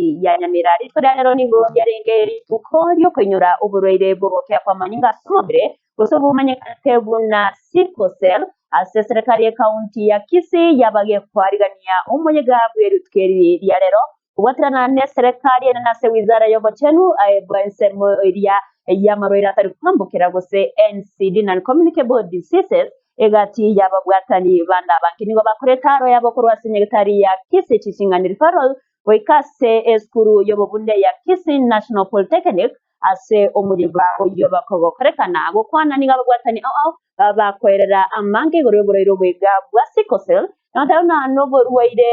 ya Nyamira. Rituko ria rero nigo riarenge rituko riokoinyora oborwaire bw'ogokea kw'amanyinga ase omobere, gose obomanyekanete buna sickle cell, ase eserekari y'ekaunti ya Kisii yabagekoarigania omoyega bw'erituko eri ria rero kobwaterana n'eserekari enene ase wizara y'obochenu bw'ensemo eria y'amarwaire atari kwambokera gose NCD, Non-Communicable Diseases, egati y'ababwatani bande abange nigo bakoreta aro yabo korwa ase nyagetari ya Kisii Teaching and Referral goika ase esukuru y'obobunde ya Kisii National Polytechnic ase omoyega oyio bakogokorekana gokwana nigo ababwatani ao ao bakoerera amange igoro y'oborwaire obwega bwa sickle cell noteba buna noborwaire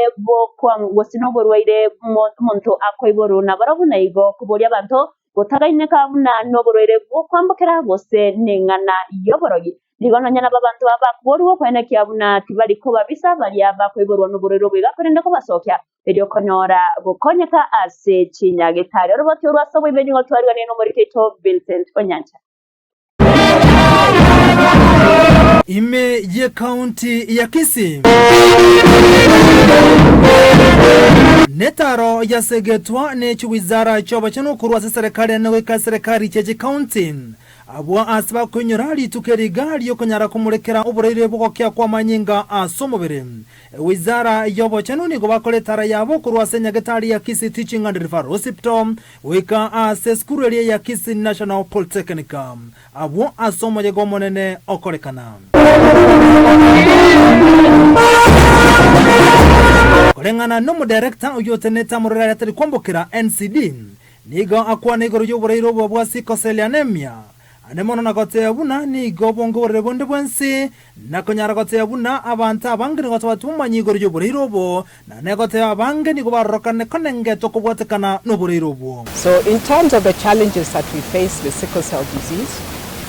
gose noborwaire omonto akoiborwa nabarobwo naigo koboria abanto gotagaineka buna noborwaire bw'okwambokera gose neng'ana y'oborogi. Nigo nonya nabo abanto aba bakoborigwa okwenekia buna tibari kobabisa baria bakoiborwa noborwaire obo iga korende kobasokia erio konyora gokonyeka ase chinyagetari. Oroboti orwo ase oboibe nigo twariganire nomoriki oito Vincent Onyancha. Ime y'Ekaunti ya Kisii. Netaro yasegetwa ne chiwizara chi'obochenu korwa ase eserekari enene goika eserekari chie chikaunti. Abwo ase bakoinyora rituko eri iga ri'okonyara komorekera oboraire bw'ogokea kw'amanyinga ase omobere. Ewizara y'obochenu nigo bakora etara yabo korwa ase enyagetari ya Kisii Teaching and Referral Hospital goika ase esukuru eria ya Kisii National Polytechnic, abwo ase omoyega omonene okorekana. Koreng'ana n'omodirector oyio otenenete amorero aria atari kwambokera NCD, nigo akwana igoro y'oboraire obo bwa sickle cell anemia, Ande mono na goteba buna nigo bonge oborere bonde bwensi, na konyara goteba buna abanto abange nigo batabwati bomanyi igoro y'oboraire obo, na negoteba abange nigo barorokane konengetwa kobwatekana noboraire obwo. So in terms of the challenges that we face with sickle cell disease,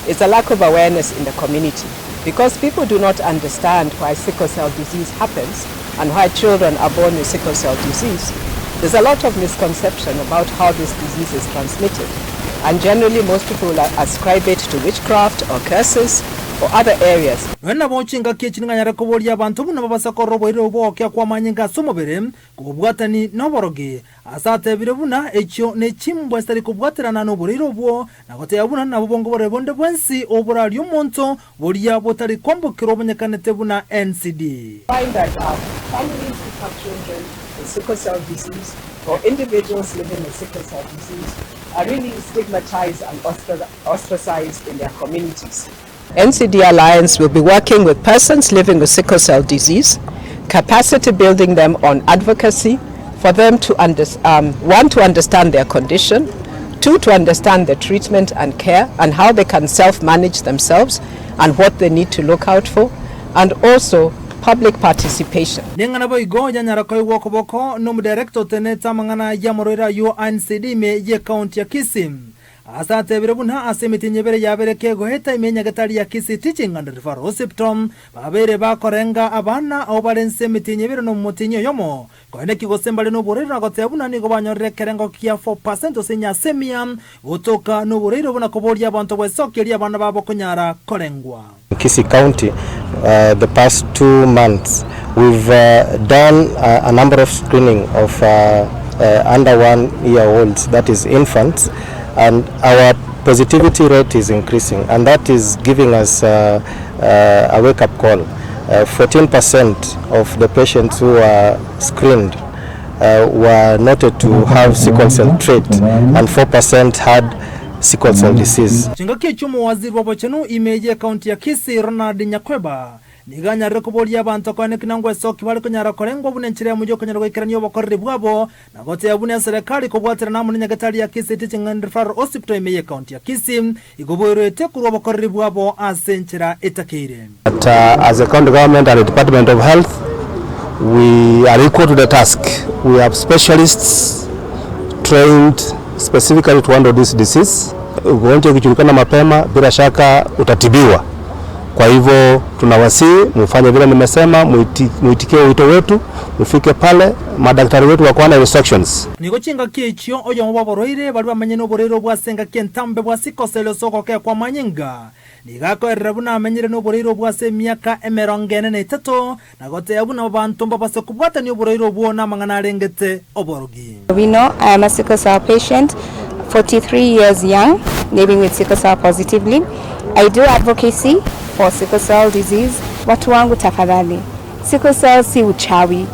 it's a lack of awareness in the community because people do not understand why sickle cell disease happens and why children are born with sickle cell disease. There's a lot of misconception about how this disease is transmitted. And generally most people ascribe it to witchcraft or curses or other areas. Nonya nabo chingaki echi ning'anyare koboria abanto buna babasa korora oboirire bw'ogokea kw'amanyinga ase omobere, kobobwatani noborogi, ase atebire buna echio nechimbwa chitari kobwaterana noboreire obwo, na goteba buna nabo bonge borere bonde bwensi oborarie omonto, boria botari kwambokerwa omonyekanete buna NCD. Find that families who have children with sickle cell disease or individuals living with sickle cell disease are really stigmatized and ostracized in their communities. NCD Alliance will be working with persons living with sickle cell disease, capacity building them on advocacy for them to um, one to understand their condition, two to understand the treatment and care and how they can self-manage themselves and what they need to look out for, and also public participation. Neng'ana boigo yanyara koigwa okoboko nomodirector otenenete amang'ana y'amorwaire ayio a NCD ime y'ecounty ya Kisii. Ase atebire buna ase emetienyi ebere yabere kegoeta ime y'enyagetari ya Kisii Teaching and Referral Hospital babeire bakorenga abana abwo bare nse emetienyi ebere na omotienyi oyomo koeneki gose mbare noborwaire na goteba buna nigo banyorire ekerengo kia 4% gose enyasi emia gotoka noborwaire obo na koboria abanto gwesokia erio abana babo konyara korengwa. Kisii County the past 2 months we've done a number of screening of under 1 year olds, that is infants, and our positivity rate is increasing and that is giving us a wake up call. 14% of the patients who are screened were noted to have sickle cell trait and 4% had sickle cell disease. Chingaki echio omowaziri bw'obochenu ime y'ekaunti ya Kisii Ronald Nyakweba nigo anyarire koboria abanto koeneki na ngwesoki bare konyara korengwa buna enchera eyemo y'okonyara goikerania obokoreri bwabo na gotebia buna eserekari kobwaterana amo nenyagetari ya Kisii Teaching and Referral Hospital ime y'ekaunti ya Kisii igo boirwete korwa obokoreri bwabo ase enchera etakeire. But as a county government and the Department of Health, we are equal to the task. We have specialists trained specifically to handle this disease. Ugonjwa ukijulikana mapema, bila shaka utatibiwa. Kwa hivyo tunawasihi mufanye vile nimesema, muitikie wito wetu, mufike pale, madaktari wetu wako na instructions. Nigo chingaki echio oyomo bw'aborwaire baria bamenye noborwaire obwo ase engaki entambe bwa sickle cell ase ogokea kw'amanyinga. Nigo akoerera buna amenyire noboraire obwo ase emiaka emerongo ene na etato, na gotebia buna abanto mbabase kobwatania oboraire obwo namang'ana arengete oborogi. Owino, I am a sickle cell patient, 43 years young, living with sickle cell positively. I do advocacy for sickle cell disease. Watu wangu tafadhali, sickle cell si uchawi,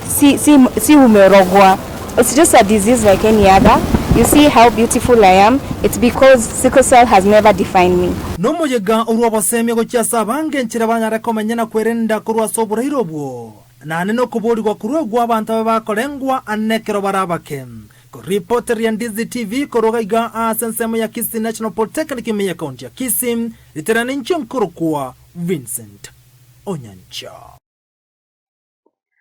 si, si, si umerogwa. It's just a disease like any other. You see how beautiful I am, it's because sickle cell has never defined me. Nomoyega orwa obosemia gochia ase abange enchera banyare komenya na kwerenda korwa ase oboraire obwo, naende nokoboorigwa korwa egwo abanto abe bakorengwa ane ekero bare abake. Koripoteria Ndizi TV korwa gaiga ase ensemo ya Kisii National Polytechnic ime y'Ekaunti ya Kisii, ritere ninche nkorokwa Vincent Onyancha.